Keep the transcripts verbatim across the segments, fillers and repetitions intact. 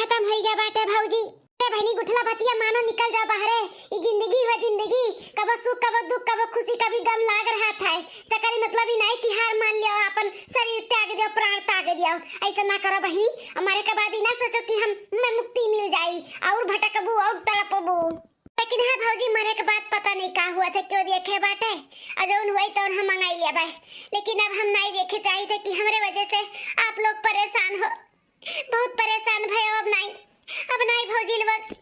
खतम होइ गया बाटे भौजी। अरे बहिनी गुठला बतिया मानो, निकल जाओ बाहरे। ई जिंदगी हो जिंदगी, कबो सुख, कबो दुख, कबो खुशी, कभी गम लाग रहत है। त करी मतलब ई नाई कि हार मान लियो, अपन शरीर त्याग दियो, प्राण त्याग दियो। ऐसा ना करो बहिनी, और मरे के बाद ई ना सोचो कि हम, मैं मुक्ति मिल जाई, और भटकबू, और तड़पबू। लेकिन हाँ भौजी, मरे के बाद पता नहीं का हुआ था, क्यों देखे बाटे, और जौन हुआ तौन हम मंगाई लिया बाय। लेकिन अब हम नाई देखे चाहिए थे कि हमरे वजह से आप लोग परेशान हो, बहुत परेशान भयो। अब नाई, अब नाई भौजी लोग।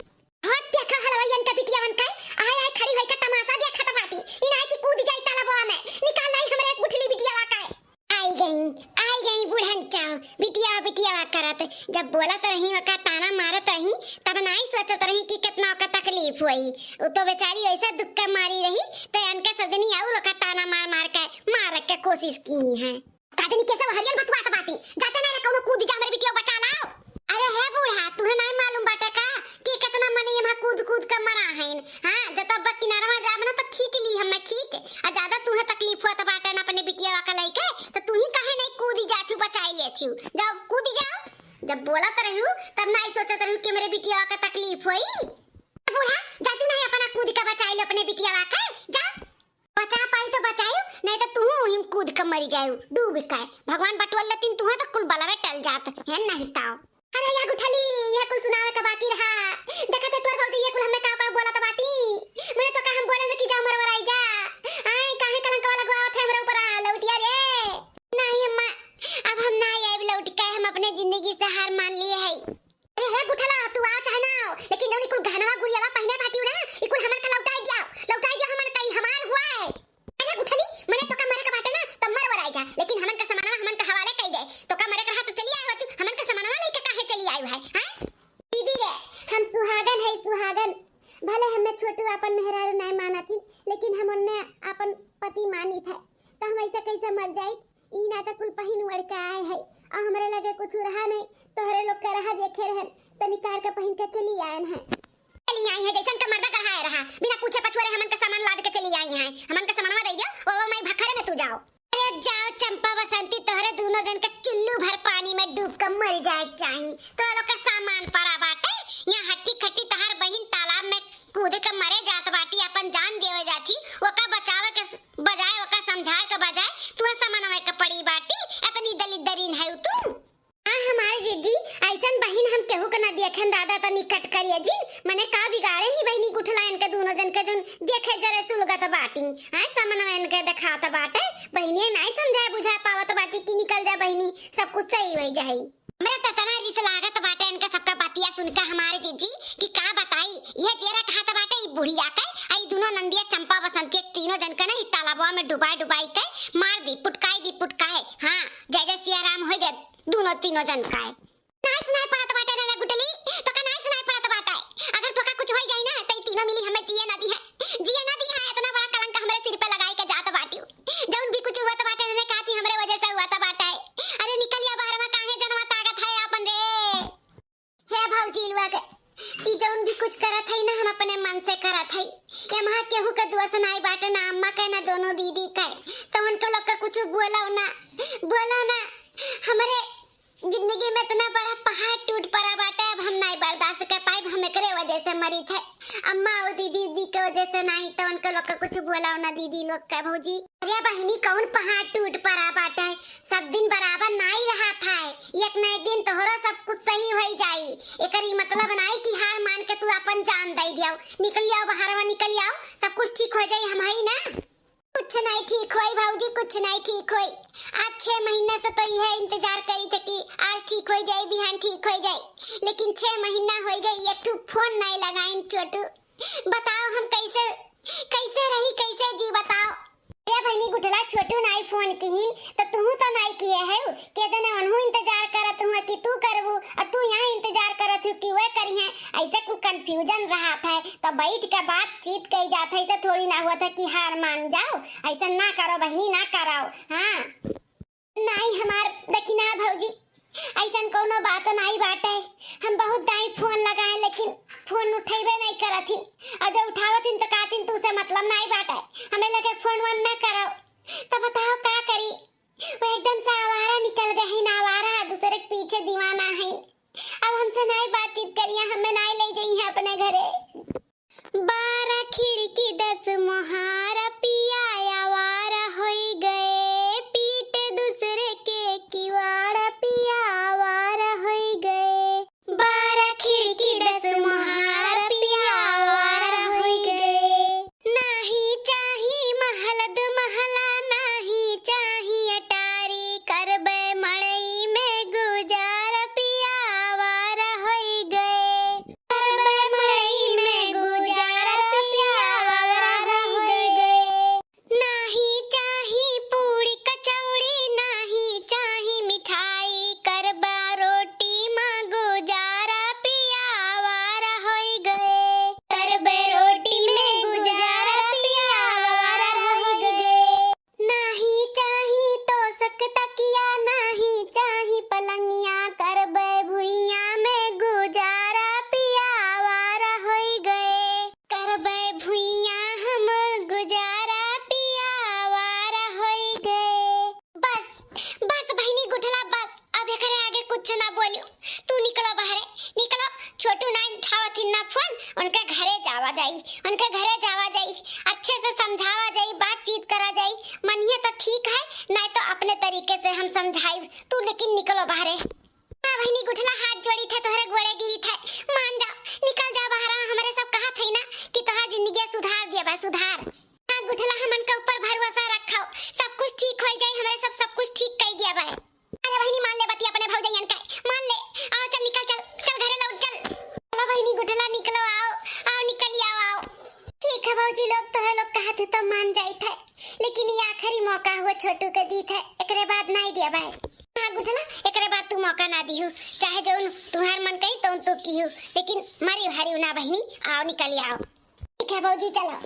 हट देखा हलवाइयन का बिटियावन का, आए आए खड़ी होई के तमाशा देखत बाटी। ई नाई कि कूद जाई तालाबवा में, निकाल लाई हमरे गुठली बिटियावा का। आई गई, आई गई बुढ़न चाव, बिटिया बिटिया करत। जब बोलत रही, ओका ताना मारत रही, तब नाई सोचत रही कि कितना ओका तकलीफ होई। उ तो बेचारी ऐसा दुख के मारी रही, तो इनके सब जनी और ओका ताना मार मार के मार के कोशिश की हैं। का जनी कैसे हरियन बतुआत बाटी, जाते ना रे कौनो कूद जा, हमरे बिटिया बचा लाओ। अरे हे बूढ़ा, तुहे नाई मालूम बाटे का कि कितना मने यहाँ कूद कूद के मरा हैं? हाँ, जब तो अब किनारवा जाब ना तो खींच ली हमें खींच। आ ज्यादा तुहे तकलीफ हुआ तो बाटे ना अपने बिटिया का लइके, तो तू ही काहे नहीं कूदी जाती, बचाई लेती? जाओ कूदी जाओ। जब बोलत रही तब नाई सोचत रही कि मेरे बिटिया का तकलीफ होई। बूढ़ा, जाती नहीं अपना कूद के बचाई ले अपने बिटिया का, जा। बचा पाई तो बचायु, नहीं तो तू हिम कूद के मरी जायु, डूब के। भगवान बटोर लेतिन तुहे तो कुल बलवे टल जात है, नहीं ताओ। अरे या गुठली, यह कुल सुनावे का बाकी रहा। देखत है तोर भौजी ये कुल हमें का का बोलत बाटी। मैंने तो कहा हम बोले न कि जाओ मरवराई जा। आए काहे कलंकवा लगवावत है हमरा ऊपर, आ, लौटिया रे। नहीं अम्मा, अब हम ना आए लौट के, हम अपने जिंदगी से हार मान लिए है। अरे हे गुठला, तू आ चाहे ना आओ, लेकिन जौन ई कुल गहनवा गुरियावा पहिने बाटिउ ना, ई कुल हमन के लौटाई दियाओ, लौटाई दियाओ हमन के, ई हमार हुआ है। अरे गुठली, मने तोका मरे के बाटे ना, तब मर वराई जा, लेकिन हमन के सामानवा हमन के हवाले कई दे। तोका मरे के रहा तो चली आए होती, हमन के सामानवा लेके काहे चली आए है, हैं? दीदी रे, हम सुहागन है, सुहागन। भले हमें छोटू अपन मेहरारू नाय मानत ही, लेकिन हम उन्ने अपन पति मानित है, तो हम ऐसे कैसे मर जाई? ई ना त कुल पहिन ओढ़ के आए है, आ हमरे लगे कुछ रहा नहीं, तोहरे लोग के रहा देखे रहन, त निकार के पहिन के चली आयन है। चली आई है, जैसन का मर्दा गढ़ाए रहा, बिना पूछे पछोरे हमन के सामान लाद के चली आई है। हमन के सामानवा दे दियो, वो, वो मैं भखरे में तू जाओ। अरे जाओ चंपा बसंती, तोहरे दोनों जन के चुल्लू भर पानी में डूब के मर जाए के चाही, तो लोग के सामान पड़ा बाटे। यहाँ हट्टी खट्टी तहार बहिन तालाब में कूद के मरे जात बाटी, अपन जान देवे जाती, ओका बचावे के बजाय, ओका समझाए के बजाय तुहे समनवे के पड़ी बाटी, इतनी दलिद्दरीन है तू। हाँ हमारे जीजी, ऐसन बहिन हम केहू के ना देखेन दादा, तनी कट करिए जिन, मने का बिगाड़े ही बहिनी गुठलायन के दोनों जन के, जोन देखे जरे सुलगत बाटी, हाँ समनवे इनके देखात बाटे, बहिनी नाई समझाए बुझा पावत बाटी कि निकल जा बहिनी, सब कुछ सही हो जाई। हमरे त इतना रिस लागत बाटे इनके सबका बतिया सुन के हमारे जीजी कि का बताई। यह जेरा कहत बाटे ई बुढ़िया के, आ ई दुनो नंदिया चंपा बसंती के तीनों जन के ना ई तालाबवा में डुबाई डुबाई के मार दी, पुटकाई दी, पुटकाए। हाँ, जय जय सिया राम हो जाए दुनो तीनों जन का। नाय सुनाई पड़त बाटे रे गुटली, तोका नाय सुनाई पड़त बाटे। अगर तोका कुछ होई जाई ना, त ई तीनों मिली हमें जिए ना दी है, जिए ना दी है। इतना बड़ा कलंक हमरे सिर पे लगाई के जात बाटी। जौन भी कुछ हुआ त बाटे, इन्हें कहती हमरे वजह से हुआ त बाटे। अरे निकलिया बाहर में, काहे जनवा ताकत है आपन रे। हे भौजी लोग, ई जौन भी कुछ करत है ना, हम अपने मन से करत है। ये महा केहू के दोष नाई बाटे, ना अम्मा के, ना दोनों दीदी के। तो उनके लोग के कुछ बोलो ना, बोलो ना। हमरे जिंदगी में इतना बड़ा पहाड़ टूट पड़ा बाटे, अब हम नाई बर्दाश्त कर पाइब, हम एकरे वजह से मरी थे। अम्मा और दीदी, दीदी के वजह से नाई, तो उनके लोग के कुछ बोलो ना दीदी लोग के भौजी। अरे बहिनी, कौन पहाड़ टूट पड़ा बाटे? सब दिन बराबर नाई रहत है, एक ना एक दिन तोहरो सब कुछ सही होई जाई। एकर ई मतलब नाई कि हार मान के तू अपन जान दे दियो। निकल आओ बाहर में, निकल आओ, सब कुछ ठीक हो जाई, हम हई ना। कुछ नाई ठीक होई भौजी, कुछ नाई ठीक होई। आज छह महीना से तो यह इंतजार करी थे कि आज ठीक हो जाई, बिहान ठीक हो जाई, लेकिन छह महीना हो गई, एक ठो फोन नाई लगाइन छोटू। बताओ हम कैसे, कैसे रही, कैसे जी बताओ। ए बहिनी गुठला, छोटू नाई फोन किहिन, त तू तो नाई किहे है, के जने ओनहु इंतजार करत हुआ कि तू करबू, और तू यहाँ इंतजार करत हूँ कि वे करिहे। ऐसे कुछ confusion रहत है, तो बैठ के बातचीत कई जात है, ऐसे थोड़ी ना हुआ था कि हार मान जाओ, ऐसा ना करो बहिनी, ना कराओ। हाँ। नाई हमार दकिना भौजी, ऐसन कौनो बात नाई बाटे। हम बहुत दाई फोन लगाए, लेकिन फोन उठैबे नहीं करत हिन। और जो उठावत हिन तो कहत हिन, तू से मतलब नाई बाटे, हमें लगे फोन वन ना करो। तो बताओ का करी? वो एकदम से आवारा निकल गए हिन, आवारा, दूसरे के पीछे दीवाना है। अब हमसे नाई बातचीत करिया, हमें नाई ले जइहे अपने घरे। बारह खिड़की दस मोहार पिया आवार होई गए, पीट दूसरे के किवाड़ पिया आवार होई गए। बारह खिड़की दस मोहार पिया आवार होई गए। नाही चाही महल दु महला, नाही चाही अटारी, करबे मड़ई में गुजार पिया आवार होई गए। करबे मड़ई में गुजार पिया आवार होई गए। नाही चाही पूड़ी कचौड़ी, नाही चाही मिठाई, करबा रोटी मा गुजारा पिया आवारा होई गए। करबे रोटी में गुजारा पिया आवारा होई गए। नाही चाही तोसक तकिया, नाही चाही पलंगिया, करबे भुइया में गुजारा पिया आवारा होई गए। करबै भुइयाँ हम गुजारा पिया आवारा होई गए। बस, बस बहिनी गुठला, बस, अब एकरे आगे कुछ ना बोलियो। तू निकलो बाहरे, निकलो। छोटू नाई उठावत ही ना फोन, उनके घरे जावा जाई, उनके घरे जावा जाई, अच्छे से समझावा जाई, बातचीत करा जाई। मनिहे तो ठीक है, नाई तो अपने तरीके से हम समझाई। तू लेकिन निकलो बाहरे। हाँ बहिनी गुठला, हाथ जोड़ी थे, तोहरे गोड़े गिरी थे, मान जाओ, निकल जाओ बाहर। हमरे सब कहा थे ना कि तोहार जिंदगी सुधार दिया बा, सुधार। हाँ गुठला, हमन के ऊपर भरोसा रखाओ, सब कुछ ठीक होई जाई, हमरे सब, सब कुछ ठीक कई दिया बा। अरे बहिनी मान ले बतिया अपने भौजैयन के, मान ले। आओ चल निकल, चल, चल घरे लौट चल। चलो बहिनी गुठला निकलो, आओ, आओ निकल आओ, आओ। ठीक है भौजी लोग, तोहे लोग कहा थे तो मान जाई थे, लेकिन ये आखिरी मौका हुआ छोटू के दी थे, एकरे बाद नाई दिया बा। हाँ गुठला, एकरे बाद तू मौका ना दिहू, चाहे जौन तुहार मन कही तौन तू किहू, लेकिन मरी हारी ना बहिनी, आओ निकल आओ। ठीक है भौजी, चलो।